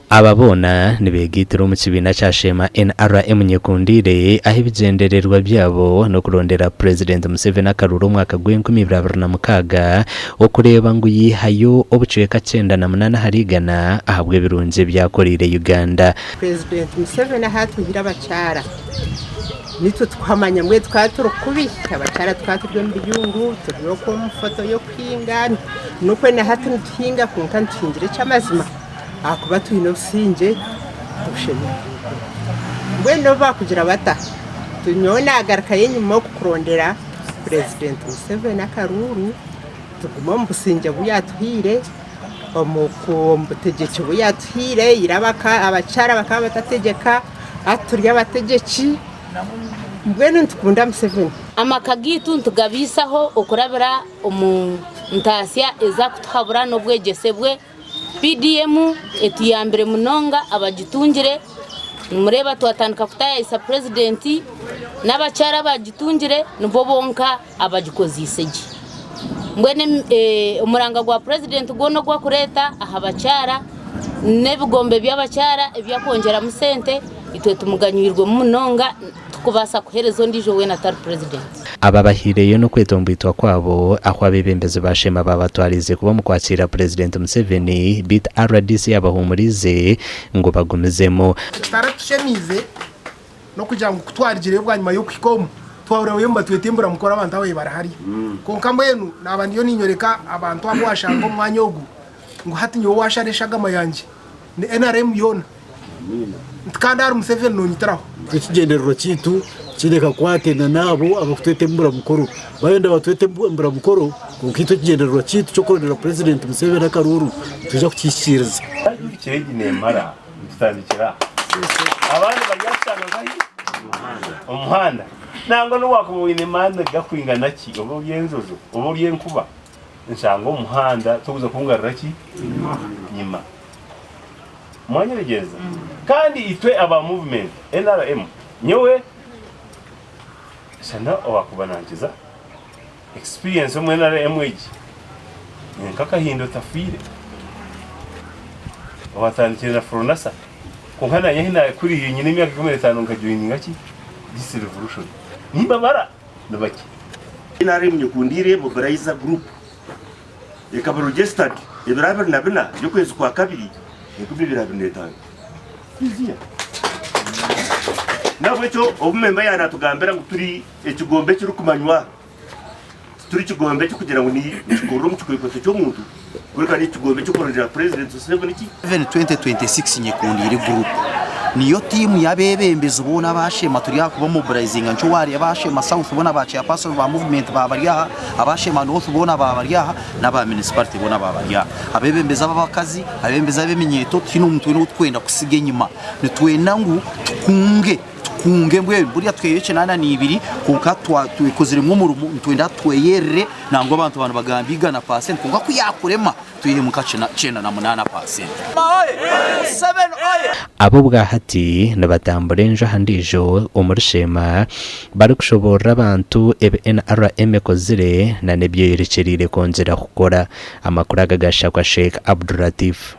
Aba boona nibeegaitira omu kibiina kya Sheema NRM Nyekundiire ahu ebigyendererwa byabo n'okurondera Purezidenti Museveni akaruru omwaka gw'enkumi ibiri 26 okureeba ngu yaihayo obucweka 98 ahari igana ahabw'ebirungi ebi akoreire Uganda. Purezidenti Museveni ahu atwihire abakyara nitwe tukuhamanya mbwenu tukaba turi kubi, abakyara tukaba turi omu biyungu turi okwo omu foto y'okuhinga nikwo na hati nituhinga kwonka nituhingira eky'amazima. Ahakuba twine obusingye tubushemereirwe. Mbwenu n'obu baakugira bata, nyowe naagarukayo enyima oku kurondera Purezidenti Museveni akaruuru, tugume omu busingye obu yaatuhaire, omu butegyeki obu yaatuhaire. Ira abakyara bakaba batategyeka, hati turi abategyeki, mbwenu nitukunda Museveni. Amaka gaitu nitugabaisaho okurabira omu ntaasya ezi arikutuhabura n'obwegyese bwe. PDM etuyambire munonga abagitungire, nimureeba twatandika kutaayayisa purezidenti n'abakyara abagitungire nibo bonka abagikozeise gye. Mbwenu omuranga gwa purezidenti gwona ogu arikureeta aha bakyara n'ebigombe by'abakyara ebi arikwongyeramu sente, itwe tumuganywirwemu munonga tikubaasa kuheereza ondiijo weena atari purezidenti. Aba bahaireyo n'okwetomboitwa kwabo ahu abeebembezi ba Sheema baabatwariize kuba omu kwakiira Purezidenti Museveni beitu rdc yabahuumuriize ngu bagumizemu. Ekitaratushemeize n'okugira ngu ku twarigireyo bwanyima y'okuhika omu, twahurira nibatweta emburamukoro abantu ababaire bari hariya. Kwonka mbwenu naaba ndiyo ninyoreka abantu abu washanga omu mwanya ogu ngu hati nyowe waashara eshagama yangye ni nrm yoona. Nti kandi ahari Museveni nonyitiraho. Ekigyendererwa kyaitu kiine akakwate na n'abo abarikutweta emburamukoro. Bayenda batwete emburamukoro kwonka itwe ekigyendererwa kyaitu ky'okurondera Purezidenti Museveni akaruuru nitwija kukihikiiriza. Hati egi neemara nitutandikira aha. Abandi baryatushanga nkahi? Omu muhanda. Nangwa n'obu waakuba oine amaani gakwingana ki, oba ori enjojo, oba ori enkuba, nshanga omu muhanda torikuza kungarura ki? Enyima. Mwanyetegyereza? Kandi itwe aba movement nrm, nyowe shana owakuba nankiza experience omu nrm egi ni nk'akahinda otafiire owatandikire na Fronasa kwonka nanye ahi nakuriire nyine emyaka 15 nkajoininga ki this revolution nimbabara ni bakye. Nrm Nyekundiire Mobilizer Group ekaba registered ebiro 24 by'okwezi kwa kabiri 2025. Easier. Nahabwekyo obu memba yaaba natugambira ngu turi ekigombe ekirikumanywa, tituri kigombe ekirikugira ngu nikikorera omu kikwekweto ky'omuntu, kureka n'ekigombe ekirikurondera Purezidenti Museveni ki? 2026 Nyekundiire Group niyo tiimu y'abeebembezi boona aba Sheema turi aha kubamobilizinga nikyo waareeba aba Sheema South boona ba chairperson ba movement baaba bari aha, aba Sheema North boona baaba bari aha n'aba municipality boona baaba bari aha. Abeebembezi ab'abakazi, abeebembezi ab'eminyeeto tihaine omuntu weena ou turikwenda kutsiga enyima. Nitwenda ngu tukunge. Tukunge mbwenu buriya tukaihire 82 kwonka twekoziremu omurimo nitwenda tweyerere nangwa abantu baba nibagamba 100% kwonka ku yakurema twihemu nka 98%. Aba obwahati nibatambura enju aha ndiijo omuri Sheema barikushoboorora abantu ebi NRM ekozire na n'ebi eyorekyereire kwongyera kukora. Amakuru aga gashakwa Sheikh Abdul Latif.